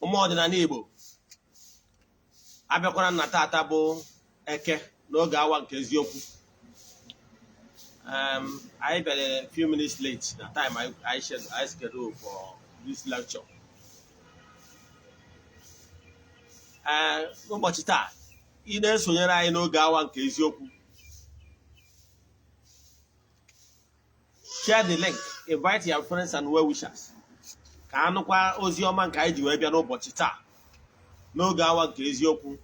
Ụmụ ọdịnala Igbo, abịakwara na tata bụ Eke n'oge awa nke eziokwu. Anyị bịara a few minutes late na time I schedule for this lecture. Ee, n'ụbọchị taa, ị na-esonyere anyị n'oge awa nke eziokwu. Share the link, invite your friends and well-wishers ka a nụkwa ozi ọma nke anyị ji wee bịa n'ụbọchị taa n'oge awa nke eziokwu.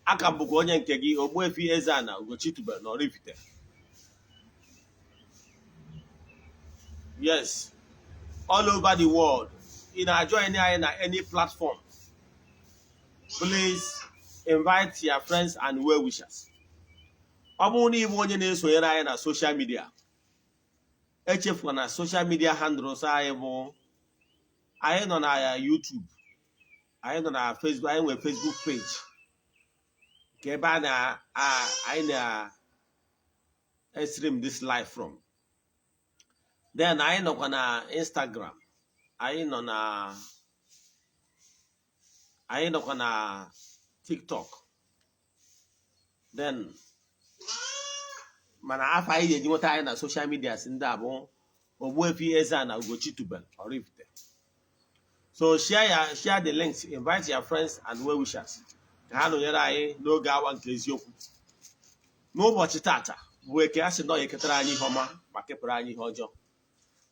Aka m bụkwa onye nke gị, Ogbuefi Eze-Ana Ugochi tubelu na Oraifite. Yes, all over the world, ị na-ajoin anyị na any platform, please invite your friends and well-wishers. Ọ bụrụ na ị bụ onye na-esonyere anyị na social media, echefuna na social media handles anyị bụ, anyị nọ na YouTube, anyị nọ na Facebook, anyị nwere Facebook page nke ebe a na anyị na-stream this live from. Then anyị nọkwa na Instagram, anyị nọkwa na TikTok. Then mana afa anyị ga-eji nweta anyị na social media si ndị a bụ Ogbuefi Eze-Ana Ugochi tubelu Oraifite. So share the links, invite your friends and well-wishers ka ha nọnyere anyị n'oge awa nke eziokwu. N'ụbọchị tata bụ Eke, a sị na ọ ya eketara anyị ihe ọma ma kepụrụ anyị ihe ọjọọ.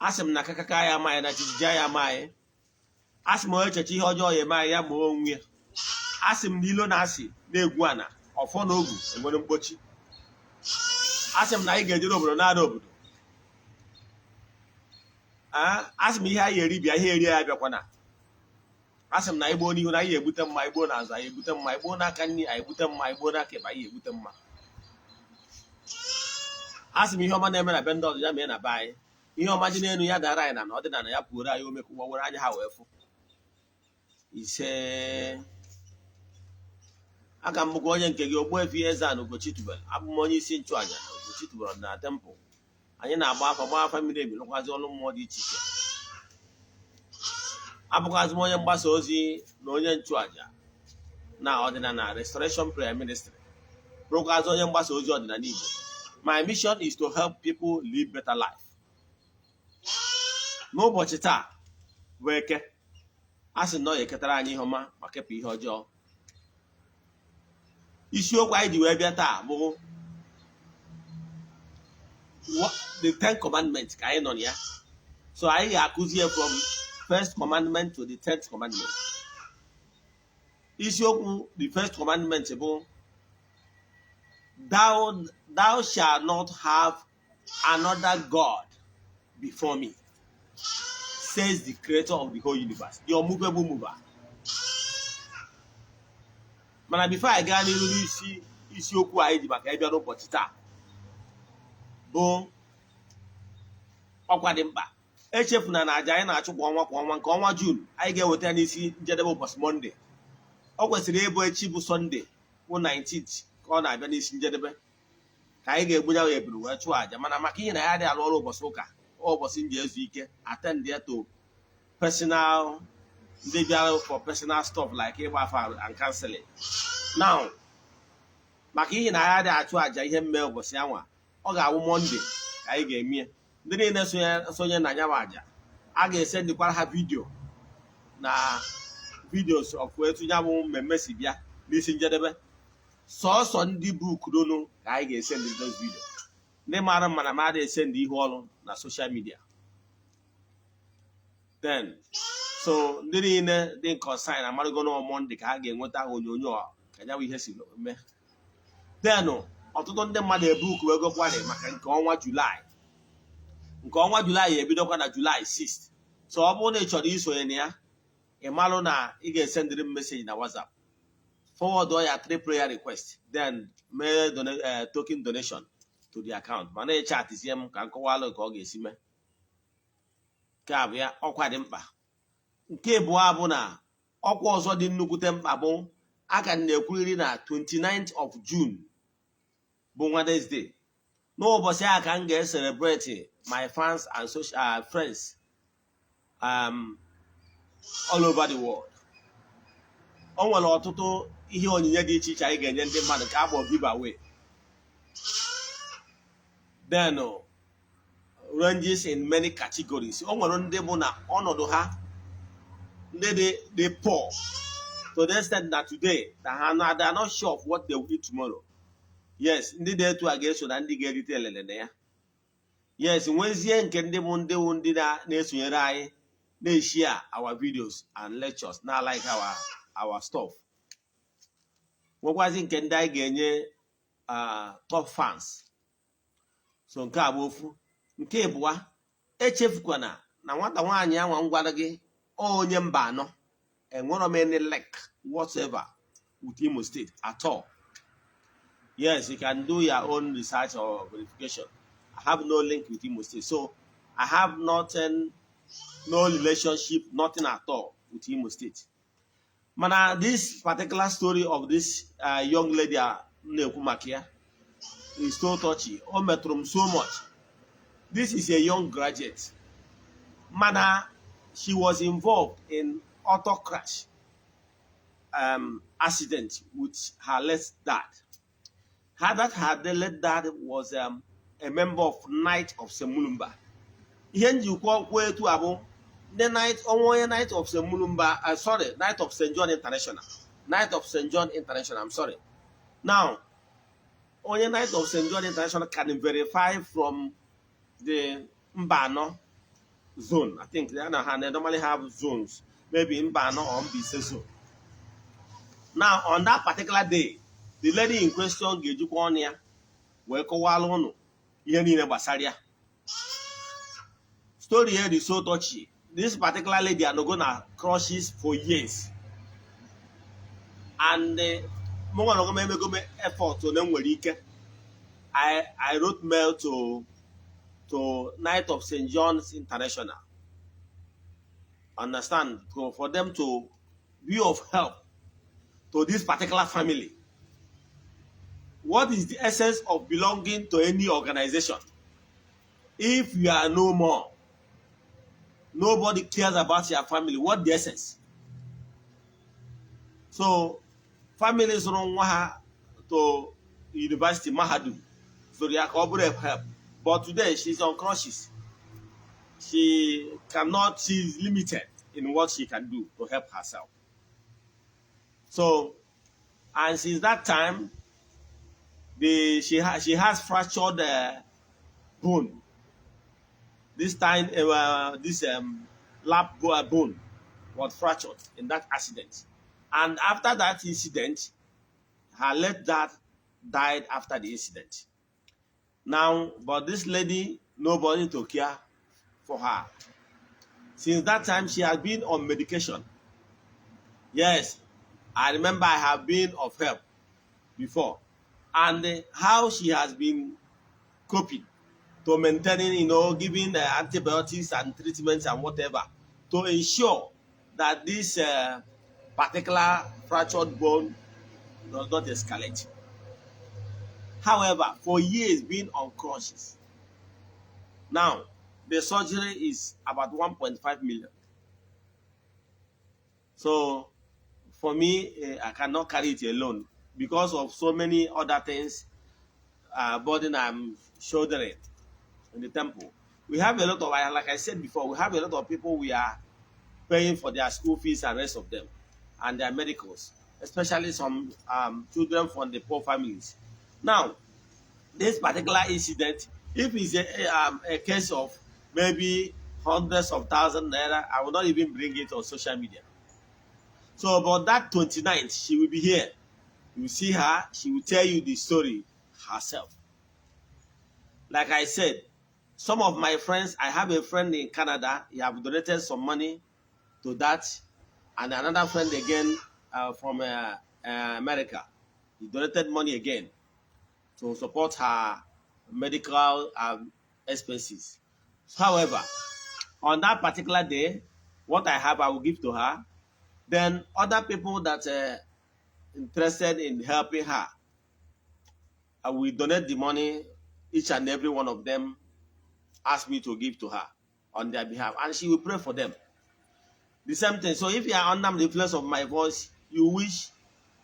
A sị m na kakaka ya ama anyị na jijiji ya ama anyị. A sị m onye echeche ihe ọjọọ ya eme anyị, ya ma onwe ya. A sị m na ilo na asị na-egwu ana ọfọ na ogu enwere mkpochi. A sị m na anyị ga-ejere obodo na-ada obodo. A sị m ihe anyị eri bịa, ihe eri ya bịakwana. A sị m na anyị gboo n'ihu na anyị egbute mma, anyị gboo n'azụ anyị egbute mma, anyị gboo n'aka nri anyị egbute mma, anyị gboo n'aka ekpe anyị egbute mma. A sị m ihe ọma na-eme na be ndị ọzọ ya mee na be anyị. Ihe ọma dị n'elu ya dara anyị na na ọdịnala ya pụoro anyị omekụwa were anya ha wee fụ. Ise. Aka m bụkwa onye nke gị, Ogbuefi Eze-Ana Ugochi tubelu. Abụ m onye isi nchụaja na Ugochi tubelu na temple. Anyị na-agba afa, gba afa miri emi, lụkwazị ọrụ mmụọ dị iche iche. Abụkwazị m onye mgbasa ozi na onye nchụaja na ọdịnala Restoration Prayer Ministry, bụrụkwazị onye mgbasa ozi ọdịnala Igbo. My mission is to help people live better life. N'ụbọchị taa bụ Eke, a sị na ọ ya eketara anyị ihe ọma ma kepụ ihe ọjọọ. Isiokwu anyị ji wee bịa taa bụ the Ten Commandments ka anyị nọ na ya. So anyị ga-akụzi ya from first commandment to the 10th commandment. Isiokwu the first commandment bụ Thou shalt not have another God before me, says the creator of the whole universe, the unmovable mover. Mana before anyị gaa n'ihu n'isi isiokwu anyị ji maka ịbịa n'ụbọchị taa bụ ọkwa dị mkpa, echefuna na aja anyị na-achụ kwa ọnwa kwa ọnwa, nke ọnwa June anyị ga-eweta ya n'isi njedebe ụbọchị Monday. Ọ kwesịrị ịbụ echi bụ Sunday bụ 19th ka ọ na-abịa n'isi njedebe, ka anyị ga-egbu ya eburu wee chụọ àjà. Mana maka ihe na ya adịghị alụ ọrụ ụbọchị ụka, ụbọchị m ji ezu ike, attend ya to personal ndị bịara for personal stuff like ịgba afa and counseling. Now, maka ihe na ya adịghị achụ àjà ihe mme ụbọchị anwa, ọ ga-awụ Monday ka anyị ga-eme ya. Ndị niile sonye na nyawa àjà, a ga-esendikwara ha video na videos of etu ya bụ mmemme si bịa n'isi njedebe. Sọọsọ ndị bukurunu ka anyị ga-esendị those video. Ndị maara mma na mmadụ esendị ihe ọrụ na social media. Then so ndị niile dị concern amarụgo na Monday ka ha ga-enweta onyonyo ka ya bụ ihe si mee. Then ọtụtụ ndị mmadụ ebuku ego kwarị maka nke ọnwa Julaị. Nke ọnwa Julaị ebidokwa na Julaị 6. So ọ bụrụ na ị chọrọ isonye na ya, ị malụ na ị ga-esendịrị m message na WhatsApp, forward ya three prayer request, then mee token donation to the account. Mana ị chatizie m ka m kọwalụ ka ọ ga-esi mee. Nke a bụ ya ọkwa dị mkpa. Nke abụọ bụ na ọkwa ọzọ dị nnukwute mkpa bụ a ka na-ekwuriri na 29th of June bụ Wednesday. N'ụbọchị a ka m ga-celebrate my fans and social friends. all over the world. O nwere ọtụtụ ihe onyinye dị iche iche anyị ga-enye ndị mmadụ ka a kpọọ giveaway, then ranges in many categories. O nwere ndị bụ na ọnọdụ ha ndị dị poor to the extent that today that ha na they are not sure of what they will eat tomorrow. Yes, ndị dị etu a ga-eso na ndị ga-erite elele na ya. Yes, nwezie nke ndị bụ ndị wụ ndị na-esonyere anyị, na-eshare our videos and lectures, na like our stuff. Nwekwazi nke ndị anyị ga-enye top fans. So nke a bụ ofu. Nke ịbụa, echefukwana na nwata nwaanyị anwa m gwara gị onye mba anọ, enwerọ m any link whatsoever with Imo State at all. Yes, you can do your own research or verification. I have no link with Imo State, so I have nothing, no relationship, nothing at all with Imo State. Mana this particular story of this young lady a m na-ekwu maka ya is so touchy. O metụrụ m so much. This is a young graduate, mana she was involved in auto crash accident with her late dad. Her late dad was a member of Knight of St. Mulumba. Ihe njikwa kwuo etu a bụ ndị Knight ọnwa onye Knight of St. Mulumba, sorry, Knight of St. John International, Knight of St. John International, I'm sorry. Now, onye Knight of St. John International can verify from the Mbano zone. I think they normally have zones, maybe Mbano or Mbaise zone. Now, on that particular day, the lady in question ga-ejikwa ọnụ ya wee kọwara ụnụ ihe niile gbasara ya. Story here is so touchy. This particular lady anọgo na crutches for years, and mụ nwere onwe m emego m effort ole m nwere ike. I wrote mail to Knight of St. John's International, understand, for them to be of help to this particular family. What is the essence of belonging to any organization if you are no more, nobody cares about your family? What the essence? So family zụrụ nwa ha to university, mahadum, zụrụ ya ka ọ bụrụ help, but today she's on crutches. She cannot, she is limited in what she can do to help herself. So, and since that time, the she has fractured bone. This time, this lap bone was fractured in that accident, and after that incident, her late dad died after the incident. Now, but this lady, nobody to care for her. Since that time, she has been on medication. Yes, I remember I have been of help before. And how she has been coping to maintaining, giving antibiotics and treatments and whatever to ensure that this particular fractured bone does not escalate. However, for years being on crutches. Now, the surgery is about 1.5 million. So, for me, I cannot carry it alone because of so many other things, burden I'm shouldering in the temple. We have a lot of, like I said before, we have a lot of people we are paying for their school fees and rest of them and their medicals, especially some children from the poor families. Now, this particular incident, if it's a case of maybe hundreds of thousands naira, I will not even bring it on social media. So about that 29th, she will be here. You will see her, she will tell you the story herself. Like I said, some of my friends, I have a friend in Canada, he have donated some money to that, and another friend again from America, he donated money again to support her medical expenses. However, on that particular day, what I have, I will give to her. Then other people that are interested in helping her, I will donate the money. Each and every one of them asked me to give to her on their behalf, and she will pray for them. The same thing. So if you are under the influence of my voice, you wish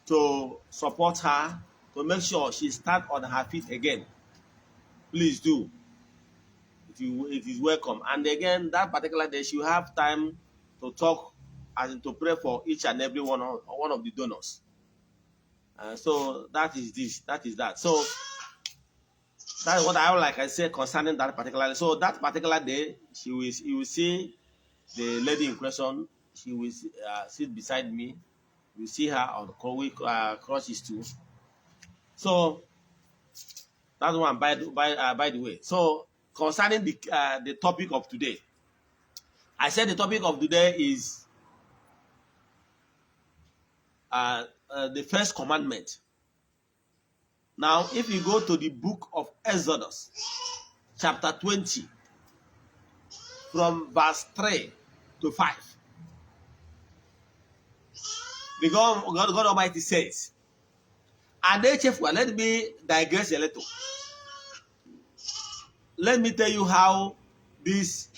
to support her to make sure she start on her feet again, please do. It is welcome. And again, that particular day, she will have time to talk and to pray for each and every one of the donors. So that is this, that is that. So that's what I would like I say concerning that particular. So that particular day, she will you will see the lady in question. She will sit beside me. You see her on crutches too. So that's one by the way. So concerning the topic of today, I said the topic of today is the first commandment. Now, if you go to the book of Exodus, chapter 20, from verse 3 to 5, the God Almighty says, and echefua, let me digress a little. Let me tell you how this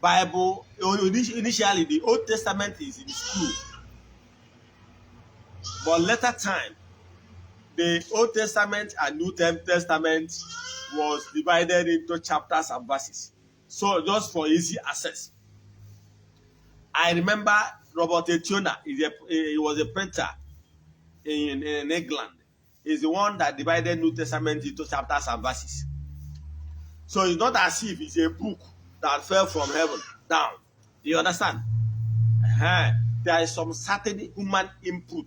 Bible, initially the Old Testament is in school, but later time, the Old Testament and New Testament was divided into chapters and verses. So just for easy access. I remember Robert Etiona, he was a printer in England. He's the one that divided New Testament into chapters and verses. So it's not as if it's a book that fell from heaven down. You understand? Uh-huh. There is some certain human input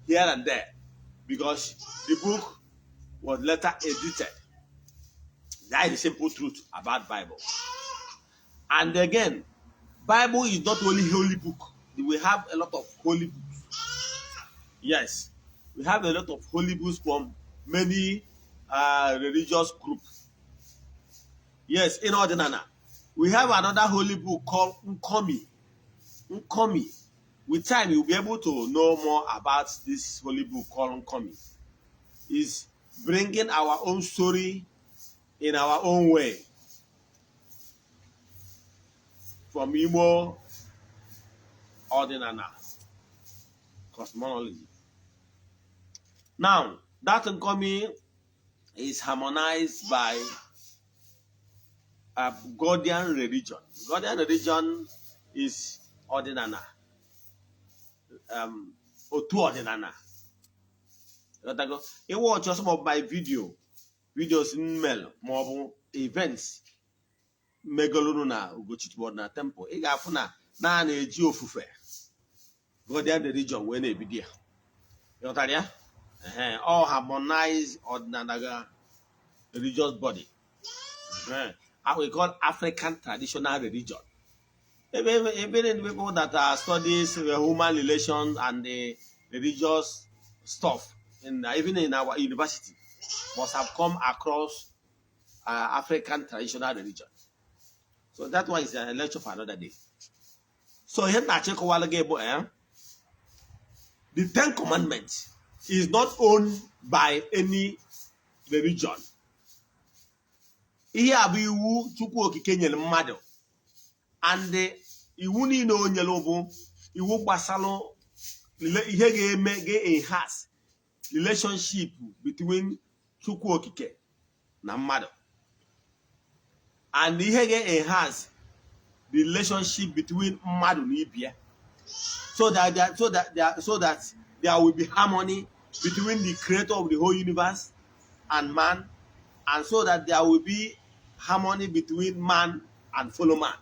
here and there because the book was later edited. That is the simple truth about Bible. And again, Bible is not only holy book. We have a lot of holy books. Yes, we have a lot of holy books from many religious groups. Yes, in Odinana, we have another holy book called Nkomi. Nkomi. With time, you'll be able to know more about this holy book called Nkomi. Is bringing our own story in our own way from Igbo Odinana cosmology. Now, that Nkomi is harmonized by a Godian religion. Godian religion is Odinana. Otu Odinana. You watch some of my videos mmel maọbụ events megolunu na Ugochitubelu na temple, ị ga-afụ na na na-eji ofufe Godian religion wee na-ebido ya. Ịghọtara ya? All harmonized ọdịnala religious body. We call African traditional religion. Even the people that are studies the human relations and the religious stuff, even in our university, must have come across African traditional religion. So that one is a lecture for another day. So here na achịkọwala gị bụ the Ten Commandments is not owned by any religion. Ihe a bụ iwu Chukwu Okike nyere mmadụ, and iwu niile o nyere bụ iwu gbasara ihe ga-eme ga-enhance relationship between Chukwu Okike na mmadụ, and ihe ga-enhance the relationship between mmadụ na ibe ya, so that there will be harmony between the creator of the whole universe and man, and so that there will be harmony between man and fellow man.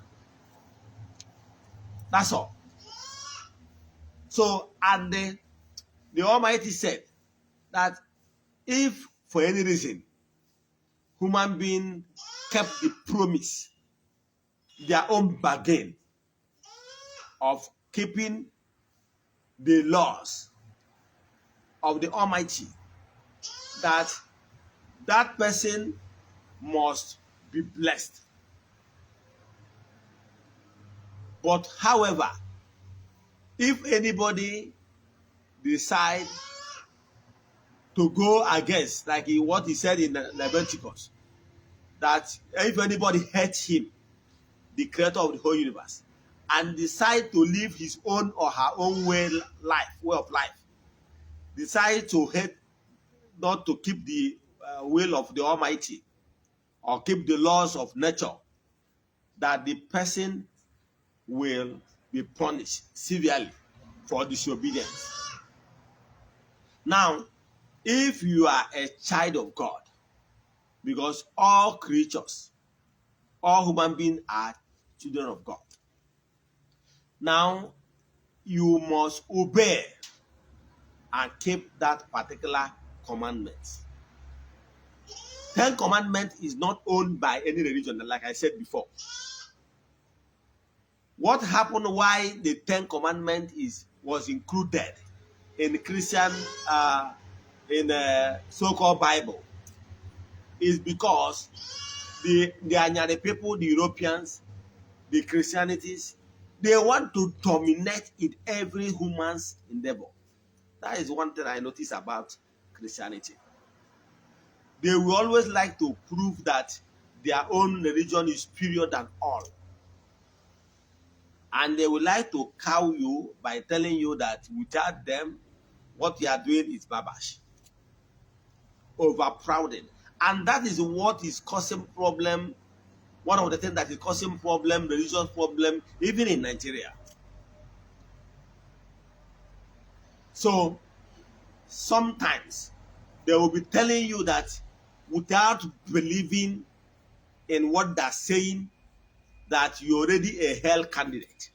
That's all. So, and the Almighty said that if for any reason human being kept the promise, their own bargain of keeping the laws of the Almighty, that that person must be blessed. But however, if anybody decide to go against, like what he said in Leviticus, that if anybody hates him, the creator of the whole universe, And decide to live his own or her own way of life, decide to hate, not to keep the will of the Almighty or keep the laws of nature, that the person will be punished severely for disobedience. Now, if you are a child of God, because all creatures, all human beings are children of God. Now, you must obey and keep that particular commandment. Ten Commandment is not owned by any religion, like I said before. What happened? Why the Ten Commandment is was included in Christian in the so-called Bible is because the Anyari people, the Europeans, the Christianities, they want to dominate in every human's endeavor. That is one thing I notice about Christianity. They will always like to prove that their own religion is superior than all. And they will like to cow you by telling you that without them, what you are doing is babash, overcrowded. And that is what is causing problem. One of the things that is causing problem, religious problem, even in Nigeria. So sometimes they will be telling you that without believing in what they're saying, that you're already a hell candidate.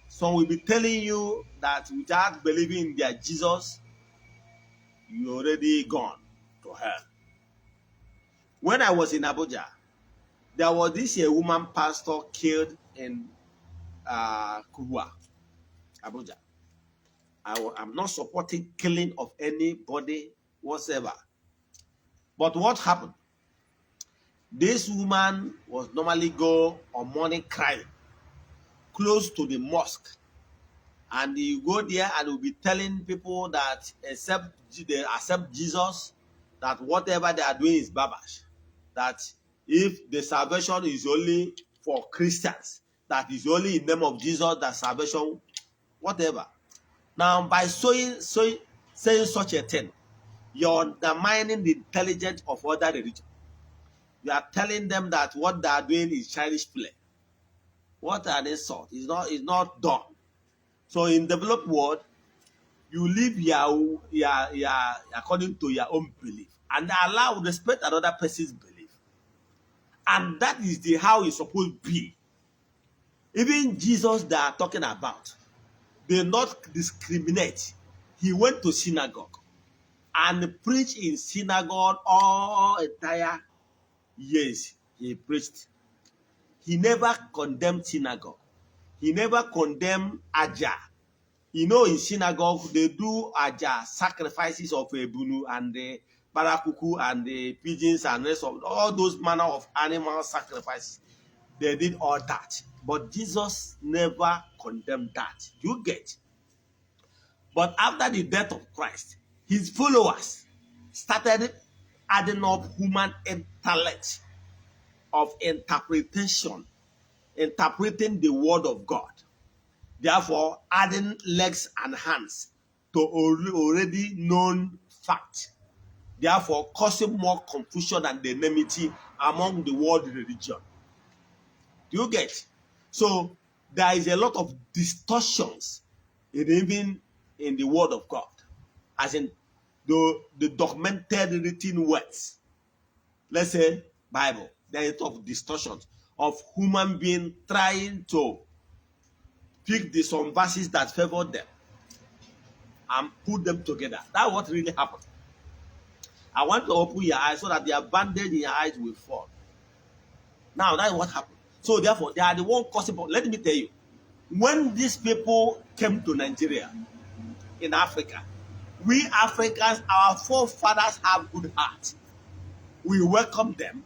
Some will be telling you that without believing in their Jesus, you're already gone to hell. When I was in Abuja, there was this a woman pastor killed in Kubwa, Abuja. I am not supporting killing of anybody whatsoever. But what happened? This woman was normally go on morning crying close to the mosque. And you go there and will be telling people that except they accept Jesus, that whatever they are doing is babash. That if the salvation is only for Christians, that is only in the name of Jesus that salvation, whatever. Now, by saying such a thing, you're undermining the intelligence of other religions. You are telling them that what they are doing is childish play. What an insult. It's not done. So in developed world, you live your according to your own belief and allow respect another person's belief. And that is the how it's supposed to be. Even Jesus they are talking about, they not discriminate. He went to synagogue and preached in synagogue all entire years. He preached. He never condemned synagogue. He never condemned Aja. You know, in synagogue, they do Aja sacrifices of ebunu and the barakuku and the pigeons and rest of all those manner of animal sacrifices. They did all that. But Jesus never condemned that. You get? But after the death of Christ, his followers started adding up human intellect of interpretation, interpreting the word of God. Therefore, adding legs and hands to already known fact. Therefore, causing more confusion and enmity among the world religion. Do you get? So there is a lot of distortions in even in the word of God, as in the documented written words. Let's say Bible. There is a lot of distortions of human being trying to pick the some verses that favor them and put them together. That's what really happened. I want to open your eyes so that the bandage in your eyes will fall. Now that's what happened. So therefore, they are the one causing. Let me tell you, when these people came to Nigeria, in Africa, we Africans, our forefathers have good heart. We welcome them,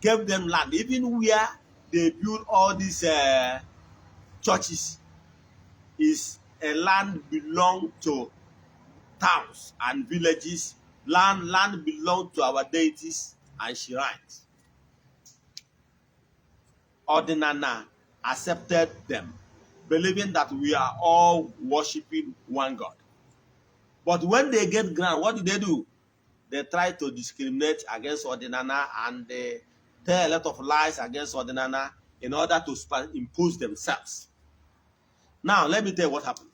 gave them land, even where they build all these churches is a land belong to towns and villages. Land belong to our deities and shrines. Ọdịnala accepted them, believing that we are all worshiping one God. But when they get ground, what do they do? They try to discriminate against Ọdịnala and they tell a lot of lies against Ọdịnala in order to impose themselves. Now, let me tell you what happened.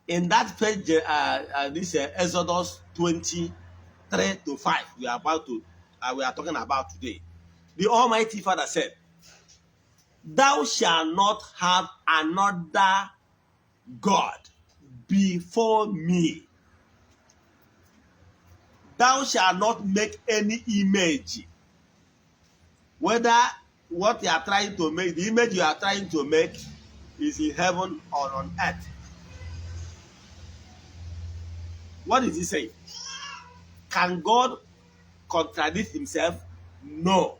In that page, this Exodus 23 to 5, we are talking about today. The Almighty Father said, "Thou shalt not have another God before me. Thou shalt not make any image." Whether what you are trying to make, the image you are trying to make is in heaven or on earth. What is he saying? Can God contradict himself? No.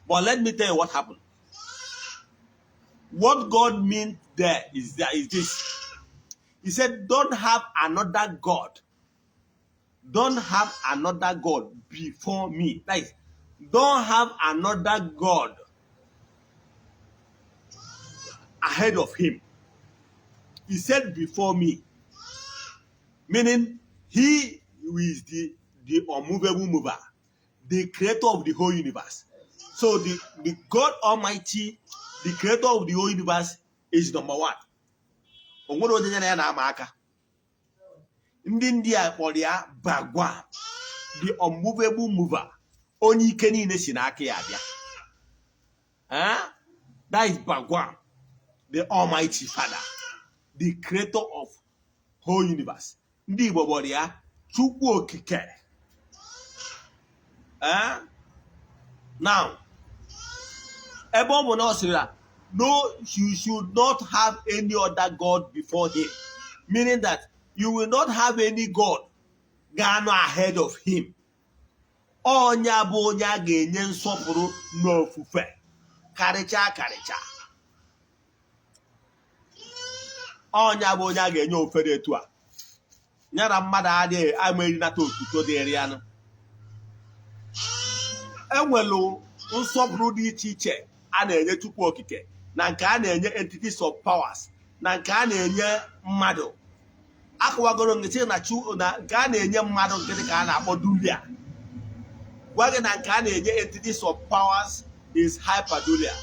But let me tell you what happened. What God meant there is this. He said, "Don't have another God. Don't have another God before me." Like, don't have another God ahead of him. He said "before me," meaning he is the unmovable mover, the creator of the whole universe. So the God Almighty, the creator of the whole universe, is number one. O nwere onye ya na ya na-ama aka. Ndị India kpọrọ ya Bhagwan, the unmovable mover, onye ike niile si n'aka ya abịa. Eh? That is Bhagwan, the Almighty Father, the creator of whole universe. Ndị Igbo kpọrọ ya Chukwu Okike. Eh? Now, ebe ọ bụ na ọ sịrị na no, you should not have any other God before him, meaning that you will not have any God ga-anọ ahead of him. Onye bụ onye a ga-enye nsọpụrụ n'ofufe karịchaa karịchaa. Onye bụ onye a ga-enye ofufe dị etu a, ya na mmadụ adịghị ama erinata otuto dịrị ya nụ. Enwelu nsọpụrụ dị iche iche a na-enye Chukwu Okike, na nke a na-enye entities of powers, na nke a na-enye mmadụ. Akọwagoro nke na chu na nke a na-enye mmadụ nkịtị ka a na-akpọ dulia. Gwa gị na nke a na-enye entities of powers is hyperdulia.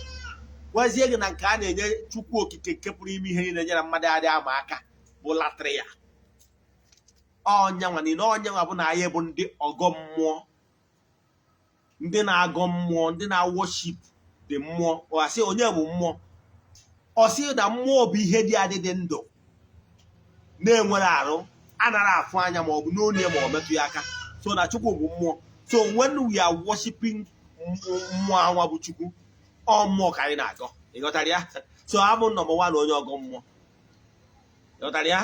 Gwazie gị na nke a na-enye Chukwu Okike nke pụrụ ime ihe niile, nyere mmadụ adịghị ama aka, bụ latria. Ọnyanwa niile, ọnyanwa bụ na anyị bụ ndị ọgọ mmụọ, ndị na-agọ mmụọ, ndị na-worship the mmụọ. Ọ sị onye bụ mmụọ? Ọ sị na mmụọ bụ ihe dị adị, dị ndụ, na-enwere arụ, anara afụ anya ma ọ bụ n'onu ya ma ọ metụ ya aka. So na Chukwu bụ mmụọ. So when we are worshiping mmụọ anwa bụ Chukwu, ọ mmụọ ka anyị na-agọ. Ịghọtara ya? So abụ number one onye ọgọ mmụọ. Ịghọtara ya?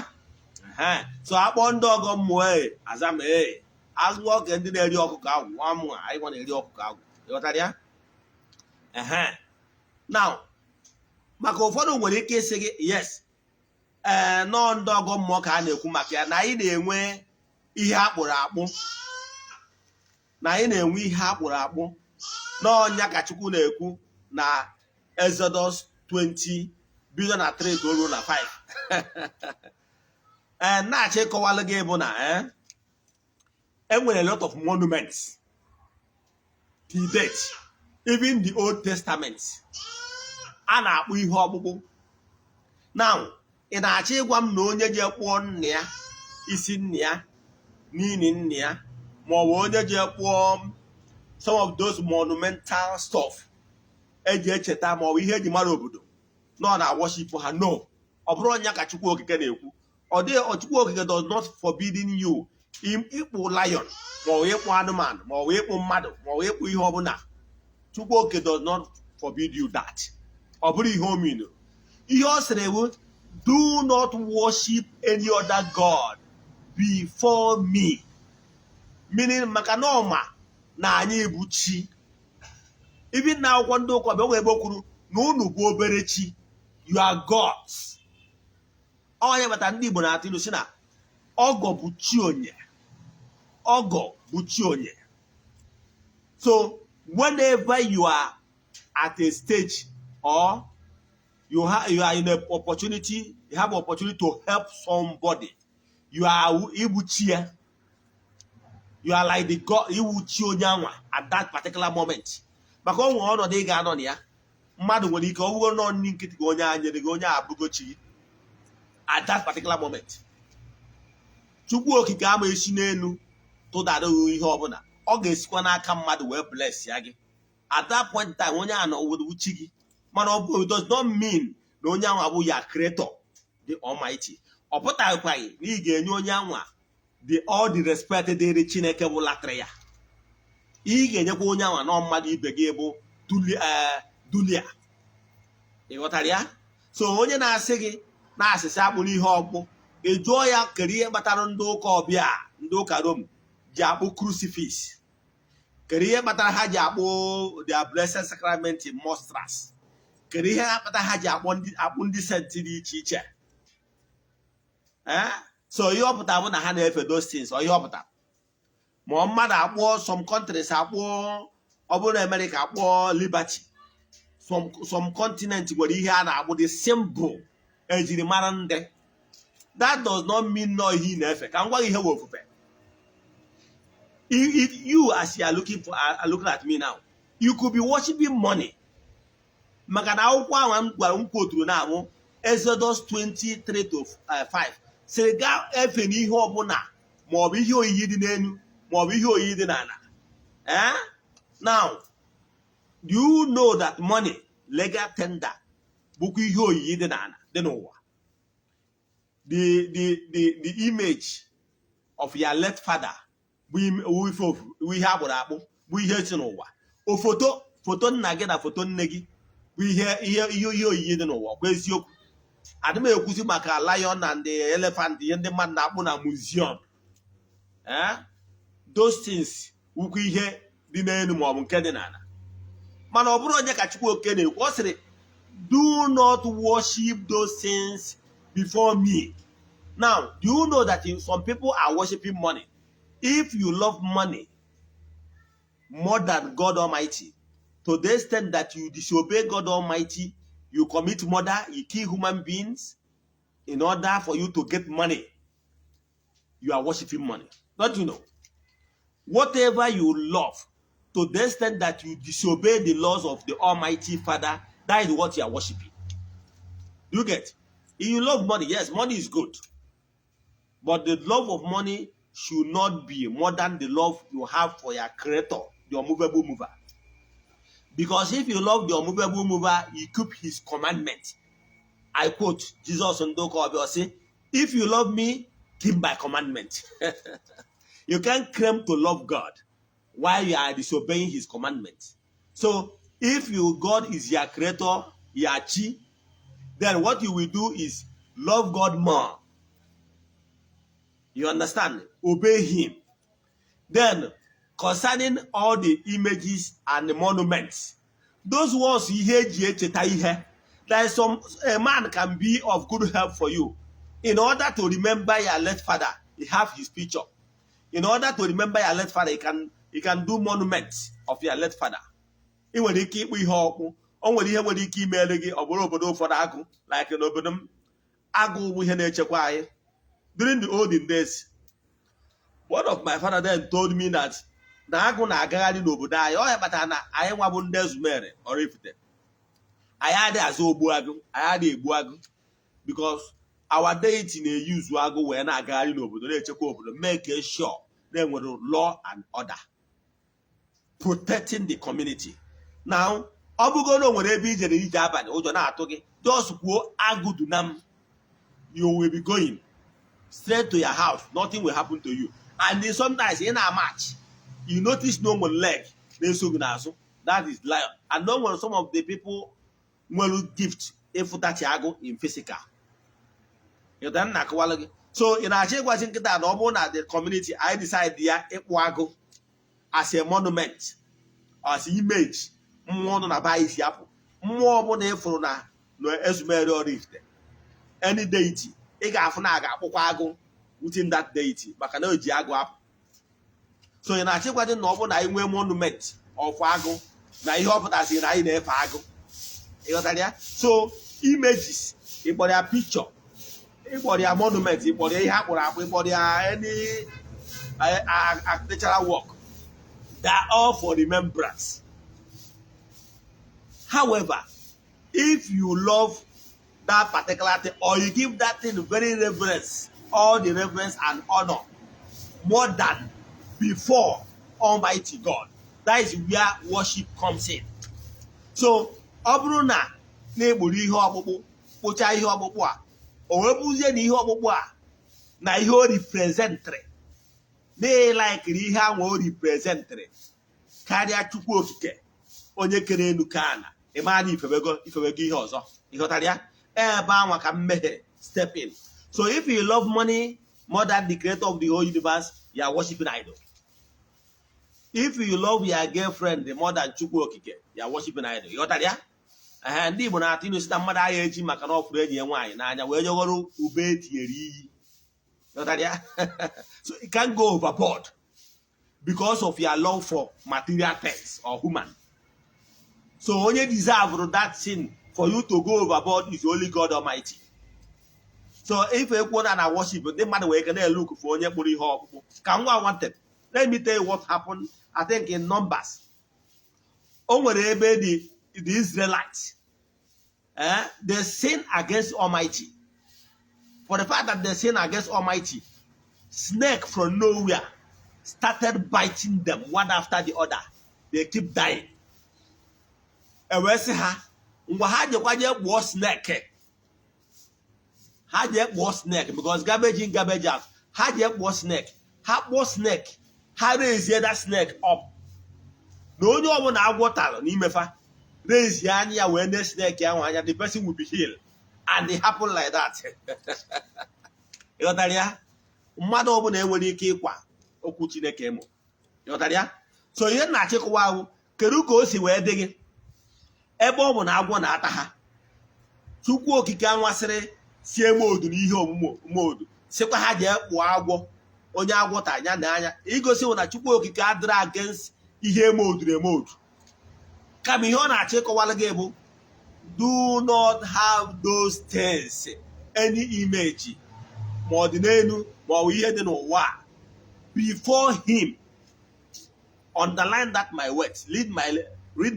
So akpọ ndị ọgọ mmụọ, ee, aza m. Ee, azụ oge ndị na-eri ọkụkọ agwụ nwa mụ, anyị nwa na-eri ọkụkọ agwụ. Ịghọtara ya? Ehe. Now, maka ụfọdụ nwere ike ịsị gị, yes, ee, nọọ ndị ọgọ mmụọ ka a na-ekwu maka ya, na anyị na-enwe ihe akpụrụ akpụ, na anyị na-enwe ihe akpụrụ akpụ n'ọnya ka Chukwu na-ekwu na Exodus 20 bido na 3 to ruo na 5. Ee, na-achọ ịkọwalụ gị bụ na enwere a lot of monuments till date. Even the Old Testament, a na-akpụ ihe ọkpụkpụ. Now, ị na-achọ ịgwa m na onye je kpụọ nna ya, isi nna ya n'ini nna ya, ma ọ bụ onye je kpụọ some of those monumental stuff eji echeta ma ọ bụ ihe eji mara obodo, nọ na worship ha? No, ọ bụrụ onye ka Chukwu Okike na-ekwu. Ọ dịghị. Chukwu Okike does not forbidding you ịkpụ lion, ma ọ bụ ịkpụ anụmanụ, ma ọ bụ ịkpụ mmadụ, ma ọ bụ ịkpụ ihe ọbụla. Chukwu Okike does not forbid you that. Ọ bụrụ ihe o mean, ihe ọ sịrị bụ, "Do not worship any other god before me," meaning maka na ọma na anyị bụ chi. Even na akwụkwọ ndị ụka ọbịa, nwere ebe o kwuru na unu bụ obere chi, you are gods. Onye bata ndị Igbo na-atụ ilu si na ọgọ bụ chi onye, ọgọ bụ chi onye. So whenever you are at a stage or you are in a opportunity, you have opportunity to help somebody, you are iwu chi ya. You are like the God, iwu chi onye anwa at that particular moment. Maka o nwere ọnọdụ ị ga-anọ na ya, mmadụ nwere ike ọ bụgo nọ nri nkịtị ka onye a nyere gị, onye a abụgo chi gị at that particular moment. Chukwu Okike ama esi n'elu tụdara gị ihe ọbụla, ọ ga-esikwa n'aka mmadụ wee bless ya gị. At that point in time, onye a nọ chi gị, mana ọ bụ, it does not mean na onye ahụ abụ ya creator, the Almighty. Ọ pụtaghịkwaghị na ị ga-enye onye anwa the all the respect dịrị Chineke bụ latịrị ya. Ị ga-enyekwa onye anwa nọ mmadụ ibe gị bụ dulia. Ị ghọtara ya? So onye na-asị gị na-asịsị akpụ n'ihe ọkpụ, ị jụọ ya kedu ihe kpatara ndị ụka ọbịa, ndị ụka Rom ji akpụ crucifix? Kedu ihe kpatara ha ji akpụ their Blessed Sacrament monstrance? Kedu ihe kpatara ha ji akpọ ndị akpụ ndị saint dị iche iche? Ee, so ihe ọ pụtara bụ na ha na-efe those things. Ọ ihe ọ pụtara, ma ọ mmadụ akpụọ, some countries akpụọ, ọ bụrụ na America akpụọ liberty, some continent nwere ihe a na-akpụ, the symbol ejiri mara ndị. That does not mean no ihe ị na-efe. Ka m gwa gị ihe wụ ofufe. If you, as you are looking at me now, you could be worshiping money. Maka na akwụkwọ ahụ m gwara m kwoturu na abụ Exodus 23 to 5 sịrị gaa efe n'ihe ọbụla, maọbụ ihe oyiyi dị n'elu, maọbụ ihe oyiyi dị n'ala. Eh? Now, do you know that money, legal tender, bụkwa ihe oyiyi dị n'ala, dị n'ụwa? The image of your late father bụ bụ ihe akpụrụ akpụ, bụ ihe si n'ụwa. O foto nna gị na foto nne gị bụ ihe oyiyi dị n'ụwa. Kwa eziokwu, adị m ekwuzi maka lion and the elephant, ihe ndị mmadụ na-akpụ na museum. Eh? Those things wukwu ihe dị n'elu maọbụ nke dị n'ala. Mana ọ bụrụ onye ka Chukwu Oke na-ekwu, ọ sịrị, "Do not worship those things before me." Now, do you know that if some people are worshiping money? If you love money more than God Almighty, to the extent that you disobey God Almighty, you commit murder, you kill human beings in order for you to get money, you are worshiping money. Don't you know? Whatever you love, to the extent that you disobey the laws of the Almighty Father, that is what you are worshiping. Do you get? If you love money, yes, money is good. But the love of money should not be more than the love you have for your creator, the unmovable mover. Because if you love the unmovable mover, you keep his commandment. I quote Jesus Ndoko Obi, "If you love me, keep my commandment." You can't claim to love God while you are disobeying his commandment. So if you God is your creator, your chi, then what you will do is love God more. You understand? Obey him. Then concerning all the images and the monuments, those ones, ihe eji echeta ihe. There is some, a man can be of good help for you. In order to remember your late father, you have his picture. In order to remember your late father, you can do monuments of your late father. Ị nwere ike ịkpụ ihe ọkpụ. O nwere ihe nwere ike imere gị. Ọ bụrụ obodo ụfọdụ, agụ, like n'obodo m, agụ bụ ihe na-echekwa anyị. During the olden days, one of my father then told me that na agụ na-agagharị n'obodo anyị. Ọ ya kpatara na anyị nwa bụ ndị Ezumere Oraifite, anyị adịghị azụ ogbu agụ, anyị adịghị egbu agụ, because our deity na-eyuzu agụ wee na-agagharị n'obodo, na-echekwa obodo, make sure na enwere law and order, protecting the community. Now, ọ bụgo na o nwere ebe ijere ije abalị, ụjọ na-atụ gị, just kwuo, "Agụ dunam," you will be going straight to your house. Nothing will happen to you. And then sometimes ị na-march, you notice no nwere leg na-eso gị n'azụ. That is lion. And no nwere some of the people nwere gift ịfụtachi agụ in physical. Ịghọtara m na-akọwalụ gị? So ị na-achọ ịgwazi nkịta na ọ bụrụ na the community anyị decide ya ịkpụ agụ as a monument, as image mmụọ nọ na be anyị si apụ, mmụọ ọbụla ịfụrụ na Ezumere Oraifite, any deity ị ga-afụ na a ga-akpụkwa agụ within that deity, maka na o ji agụ apụ. So ị na-achọ ịgwazi na ọ bụrụ na anyị nwee monument of agụ Na ihe ọ pụtasị na anyị na-efe agụ, ịghọtara ya? So images, ịkpọrọ ya picture, ịkpọrọ ya monument, ịkpọrọ ya ihe akpụrụ akpụ, ịkpọrọ ya any architectural work, they are all for remembrance. However, if you love that particular thing or you give that thing very reverence, all the reverence and honor more than before Almighty God, that is where worship comes in. So ọ bụrụ na na-egburu ihe ọkpụkpụ, kpụchaa ihe ọkpụkpụ a, o wee bụzie na ihe ọkpụkpụ a na ihe o representịrị, na-elikiri ihe ahụ o representịrị karịa Chukwu Okike onye kere elu ka ana, ịma na ifebego, ifebego ihe ọzọ. Ịghọtara ya? Ebe anwa ka mmehie step in. So if you love money more than the creator of the whole universe, you are worshiping idol. If you love your girlfriend more than Chukwu Okike, you are worshiping idol. Ịghọtara ya? Ee, ndị Igbo na-atụ ilu si na mmadụ agha eji maka na ọ fụrụ enyi ya nwaanyị n'anya wee jeghọrọ ube etinyere iyi. Ịghọtara ya? So you can go overboard because of your love for material things or human. So onye deserve that thing for you to go overboard is only God Almighty. So if ekwuo na worship, ndị mmadụ wee ike na-elook for onye kpụrụ ihe ọkpụkpụ ka nwa wanted. Let me tell you what happened. I think in Numbers, o nwere ebe the Israelites, they sin against Almighty. For the fact that they sin against Almighty, snake from nowhere started biting them one after the other. They keep dying. E wee sị ha ngwa, ha jekwa jee kpụọ snake. Ha jee kpụọ snake, because garbage in, garbage out. Ha jee kpụọ snake. Ha kpụọ snake, ha raise that snake up, na onye ọbụla agwọ tara n'imefa raise anya ya wee ne snake ahụ anya, the person will be healed. And it happen like that. Ịghọtara ya? Mmadụ ọbụla enwere ike ịkwa okwu Chineke mụ. Ịghọtara ya? So ihe na-achịkọwa ahụ, kedu ka o si wee dị gị ebe ọ bụ na agwọ na-ata ha? Chukwu Okike anwasịrị sie modu na ihe omume modu, sịkwa ha jee kpụọ agwọ, onye agwọ ta anya na anya, igosi na Chukwu Okike adịrị against ihe emoduru emodu, kama ihe ọ na-achọ ịkọwara gị bụ, do not have those things, any image, ma ọ dị n'elu ma ọ bụ ihe dị n'ụwa a, before him. Underline that my words. Read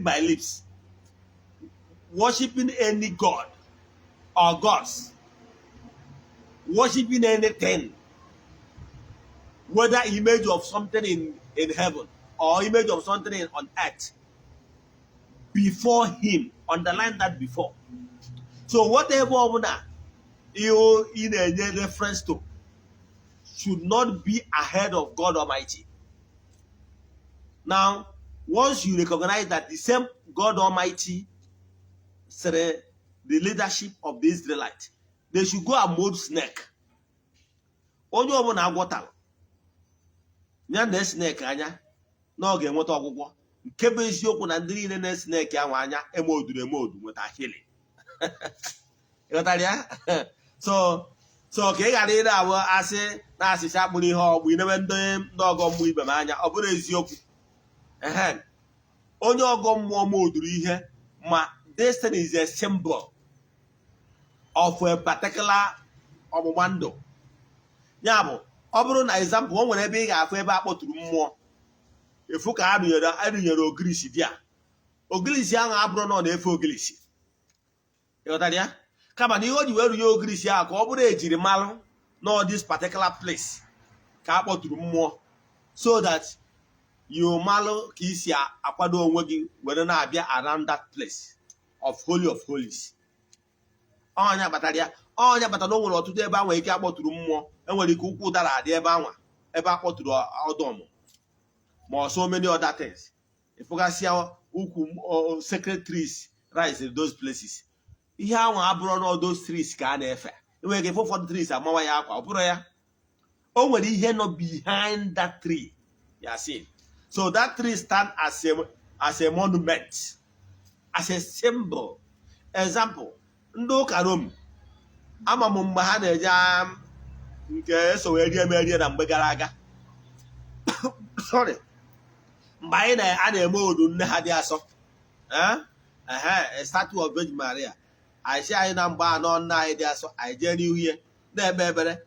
my lips. Worshiping any god or gods, worshiping anything, whether image of something in heaven or image of something on earth, before him. Underline that before. So whatever ọbụla you ị na-enye reference to should not be ahead of God Almighty. Now, once you recognize that the same God Almighty said the leadership of the Israelites, they should go and mold snake, onye ọbụla agwọtara ya na snake anya na ọ ga-enweta ọgwụgwọ. Nke bụ eziokwu na ndị niile na snake ahụ anya emoduru emodu nweta healing. Ịghọtara ya? So ka ị ghara ị na-abụ asị na asịsị akpụrụ ihe ọgbụ inebe ndị ọgọ mmụọ ibe m anya, ọ bụrụ eziokwu. Ehe, onye ọgọ mmụọ moduru ihe, ma this thing is a symbol of a particular ọgbụgba ndụ. Ya bụ, ọ bụrụ na example, o nwere ebe ị ga-afụ ebe a kpọtụrụ mmụọ efu ka a rụnyere, arụnyere ogirisi dị a. Ogirisi ahụ abụrụ na ọ na-efe ogirisi. Ịghọtara ya? Kama na ihe o ji wee rụnye ogirisi ahụ ka ọ bụrụ ejiri malụ na this particular place ka a kpọtụrụ mmụọ, so that you malụ ka isi akwado onwe gị were na-abịa around that place of holy of holies. Ọnya kpatara ya, ọnya kpatara na o nwere ọtụtụ ebe anwa ike akpọtụrụ mmụọ. Enwere ike ụkwụ ụdara adị ebe anwa ebe akpọtụrụ ọdọm, ma ọ so many other things. Ịfụgasịa ukwu sacred trees rise in those places. Ihe anwa abụrụ na those trees ka a na-efe. Enwere ike ịfụ ụfọdụ trees amawa ya akwa, ọ bụrụ ya o nwere ihe nọ behind that tree ya see. So that tree stand as a monument, as a symbol. Example, ndị ụka Rom, ama m mgbe ha na-eje nke eso wee rie merie na mgbe gara aga, sorry, mgbe anyị a na-eme odu nne ha dị asọ. Eh? Ehe, a statue of Virgin Maria. Anyị sị anyị na mgbe anọ nna anyị dị asọ, anyị jee n'ihu ihe na-ekpe ekpere.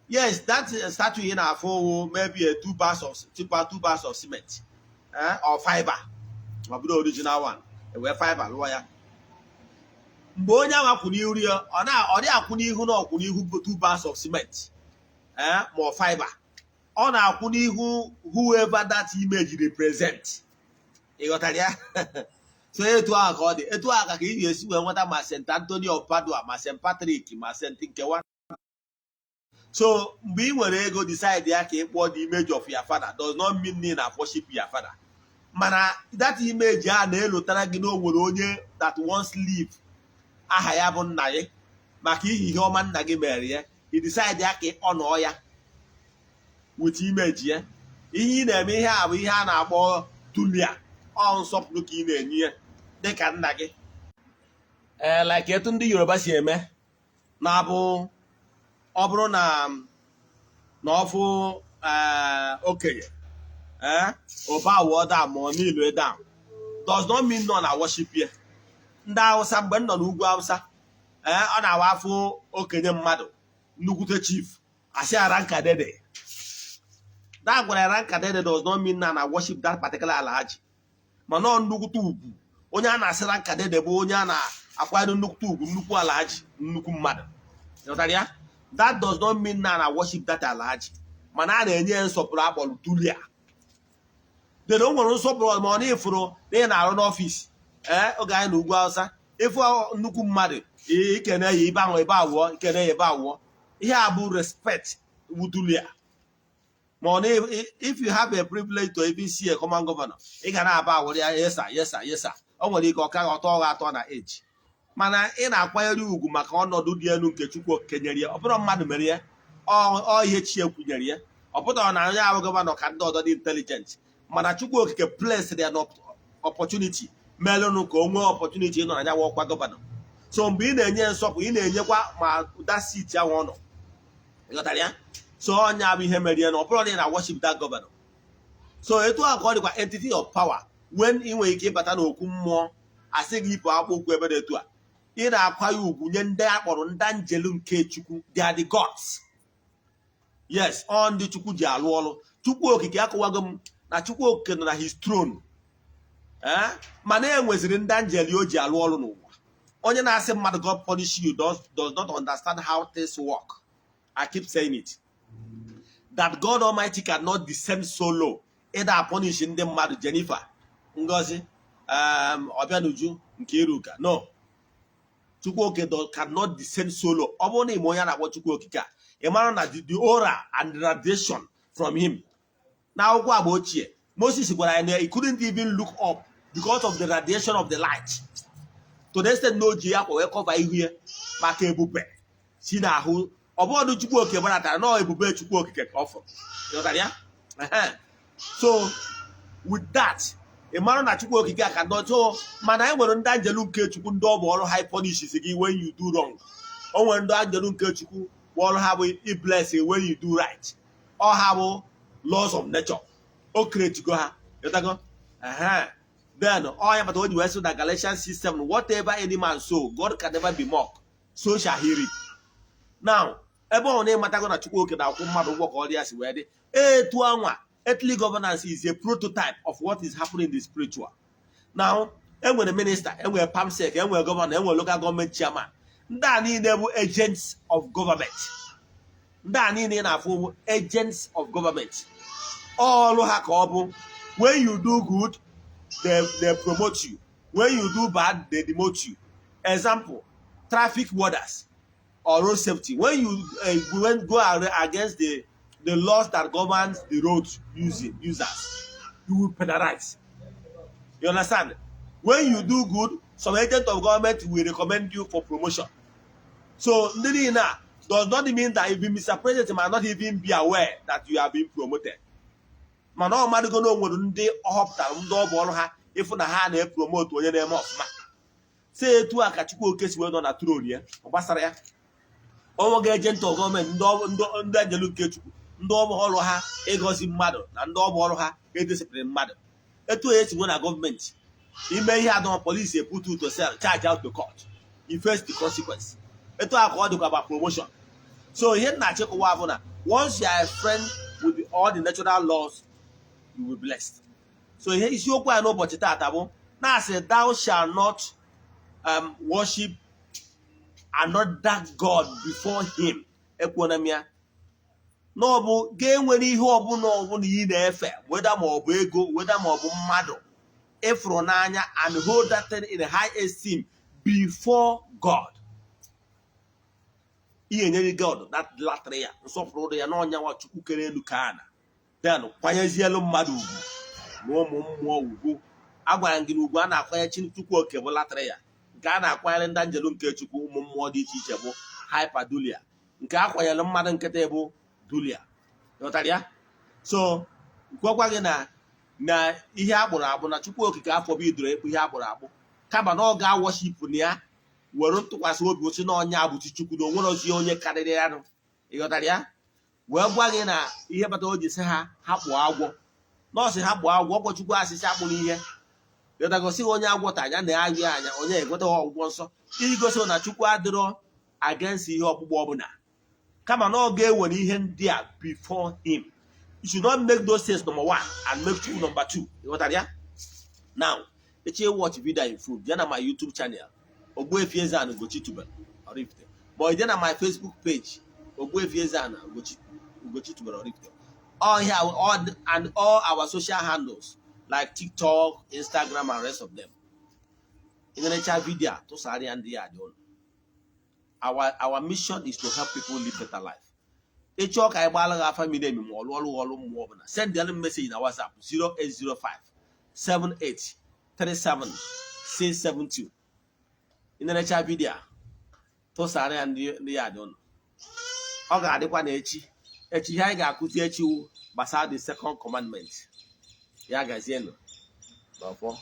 Yes, that statue ị na-afụ wụ maybe a two bags of cement, eh, or fiber. Ọ bụrụ original one, ewee fiber lụọ ya. Mgbe onye ahụ akwụ n'ihu ya, ọ na ọ dị akwụ n'ihu na ọkwụ n'ihu bụ two bags of cement, eh, ma ọ fiber. Ọ na-akwụ n'ihu whoever that image represent. Ị ghọtara ya? So etu ahụ ka ọ dị, etu ahụ ka ị ga-esi wee nweta ma St. Anthony of Padua, ma St. Patrick, ma St. Nkewa. So mgbe ị nwere ego, decide ya ka ị kpụọ the image of your father does not mean na ị na-worship your father, mana that image a na-elotara gị na o nwere onye that once live, aha ya bụ nna gị, maka ihi ihe ọma nna gị mere ya, i decide ya ka ọ nọọ ya with image ya. Ihe ị na-eme, ihe a bụ ihe a na-akpọ dulia, ọ nsọpụrụ ka ị na-enye ya dịka nna gị. Ee, like etu ndị Yoruba si eme na-abụ, ọ bụrụ na ọfụ okenye, ee, ụba wụọ down ma ọ niile down does not mean nọ na worship ya. Ndị Hausa, mgbe m nọ n'ugwu Hausa, ee, ọ na-awa afụ okenye mmadụ, nnukwute chief, asị "Ranka dede." That gwara "ranka dede" does not mean na worship that particular alhaji, mana ọ nnukwute ugwu. Onye a na-asị "ranka dede" bụ onye a na-akwanyere nnukwute ugwu, nnukwu alhaji, nnukwu mmadụ. Ghọtara ya? That does not mean na worship that alhaji, mana a na-enye ya nsọpụrụ akpọrọ dulia. Then o nwere nsọpụrụ ma ọ na-efuru na ị na-arụ n'ọfịs. Ee, oge anyị na ugwu Awụsa, ịfụ nnukwu mmadụ, ikene ya ibe ahụ, ebe awụọ, ikene ya ebe awụọ. Ihe a bụ respect wudulia. Ma ọ na if you have a privilege to even see a common governor, ị ga na-aba awụrụ ya, "Yes sir, yes sir, yes sir." O nwere ike ọ ka ọtọ ọgha atọ na age, mana ị na-akwanyere ugwu maka ọnọdụ dị elu nke Chukwu Okike nyere ya. Ọ bụrụ mmadụ mere ya, ọ ihe chi ekwunyere ya. Ọ pụtara na onye ahụ governor ka ndị ọzọ dị intelligent, mana Chukwu Okike placed ya opportunity melụnụ ka o nwee opportunity ịnọ na ya ọkwa governor. So mgbe ị na-enye nsọpụ, ị na-enyekwa ma that seat ahụ ọ nọ. Ịghọtara ya? So ọnya bụ ihe mere ya na ọ bụrụ na ị na worship that governor. So etu a ka ọ dịkwa entity of power. When ị nwere ike ịbata n'okwu mmụọ, asị gị yipụ akpụ ụkwụ ebe dị etu a, ị na-akwa ya ugwu nye ndị a kpọrọ ndị anjelu nke Chukwu. They are the gods. Yes, ọ ndị Chukwu ji alụ ọrụ. Chukwu Okike akọwago m na Chukwu Okike nọ na his throne, ee, mana e nweziri ndị anjeli o ji alụ ọrụ n'ụwa. Onye na-asị mmadụ "God punish you" does not understand how things work. I keep saying it that God Almighty cannot descend so low ịda punish ndị mmadụ. Jennifer Ngozi, Obianuju nke Iruka, no, Chukwu Okike cannot descend so low. Ọ bụrụ na ime onye a na-akpọ Chukwu Okike a, ị mara na the aura and the radiation from him. N'akwụkwọ agba ochie, Moses gwara ya na he couldn't even look up because of the radiation of the light, to the extent na o ji akwa wee cover ihu ya maka ebube si n'ahụ. Ọ bụghị Chukwu Okike gbadatara na ebube Chukwu Okike ka ọ fụrụ. Ịghọtara ya? So with that, ị mara na Chukwu Okike a ka nọ. So mana e nwere ndị anjelu nke Chukwu, ndị ọ bụ ọrụ ha punish gị when you do wrong. O nwere ndị anjelu nke Chukwu bụ ọrụ ha bụ bless when you do right. Ọ ha bụ laws of nature, o create go ha. Ịghọtago? Then ọ ya bata o ji wee sị na Galatians 6:7, "Whatever any man sow, God can never be mocked, so shall he reap." Now, ebe ọ na-ịmatago na Chukwu Okike na-akwụ mmadụ ụgwọ ka ọ dị ya si wee dị, etu anwa earthly governance is a prototype of what is happening in the spiritual. Now, enwere minister, enwere perm sec, enwere governor, enwere local government chairman. Ndị a niile bụ agents of government. Ndị a niile na-afụ bụ agents of government. Ọrụ ha ka ọ bụ, when you do good, they promote you; when you do bad, they demote you. Example, traffic warders or road safety. When you when go against the laws that governs the road using users, you will penalize. You understand? When you do good, some agent of government will recommend you for promotion. So ndị niile a does not mean that even Mr. President might not even be aware that you are being promoted, mana ọ madụgo na o nwere ndị ọ họpụtara, ndị ọ bụ ọrụ ha ịfụ na ha na-epromote onye na-eme ọfụma. Si etu a ka Chukwu Okike si wee nọ na throne ya. Ọ gbasara ya ọnwụ ga agent of gọọmenti, ndị anjelu nke Chukwu, ndị ọ bụ ọrụ ha ịgọzi mmadụ na ndị ọ bụ ọrụ ha ediscipline mmadụ. Etu a esi nwe na gọọmenti, Ime ihe adọma, police put you to cell, charge out to court, you face the consequence. Etu a ka ọ dịkwa ba promotion. So ihe nna achịkọwa bụ na once you are a friend with all the natural laws, you will be blessed. So ihe isiokwu anyị n'ụbọchị taata bụ na-asị, "Thou shall not worship another god before him." Ekwuona m ya na ọ bụ ga-enwere ihe ọbụla ọbụla ị na-efe, weda ma ọ bụ ego, weda ma ọ bụ mmadụ ịfụrụ n'anya, and hold that thing in high esteem before God. Ihe enyere God that latria ya nsọpụrụ dị ya n'ọnyanwa Chukwu kere elu ka ana, then kwanyezielu mmadụ ugwu na ụmụ mmụọ ugwu. Agwara m gị na ugwu a na-akwanye chi Chukwu oke bụ latria, nke a na-akwanyere ndị njelu nke Chukwu, ụmụ mmụọ dị iche iche, bụ hyperdulia, nke a kwanyere mmadụ nkịtị bụ dulia. Ghọtara ya? So gwakwa gị na ihe akpụrụ akpụ na Chukwu Okike afọ bụ idoro ekpu ihe akpụrụ akpụ, kama na ọ ga-aworship na ya were ntụkwasị obi osi na ọnya abụchi Chukwu na onwere ozi onye karịrị ya nụ. Ị ghọtara ya? Wee gwa gị na ihe kpatara o ji sị ha kpụọ agwọ, nọọsụ ha kpụọ agwọ, ọkwa Chukwu asịsị akpụrụ ihe ghọtagosi onye agwọ ta anya na-ayị anya onye ekweta ọgwụgwọ nsọ, iji gosi na Chukwu adịrọ against ihe ọkpụkpọ ọbụla, kama na ọ ga-ewere ihe ndị a before him. You should not make those things number one and make Chukwu number two. Ị ghọtara ya? Now, echi watch video in full, jee na my YouTube channel, Ogbuefi Eze-Ana Ugochi Tubelu Oraifite, ma ọ jee na my Facebook page, Ogbuefi Eze-Ana Ugochi Tubelu Oraifite. All here, all and all our social handles like TikTok, Instagram and rest of them. Ị na-echa video a, tụsara ya ndị ya dị ụlọ. Our mission is to help people live better life. Ị chọọ ka anyị gbaala gị afa miri emi ma ọ lụọ ọrụ ọrụ mmụọ ọbụla, send them message na WhatsApp 0805 78 37 672. Ị na-echa video a, tụsara ya ndị ya dị ụlọ. Ọ ga-adịkwa na echi echi. Ihe anyị ga-akụzi echi wụ gbasara the second commandment. Ya gazienụ n'ọfọ.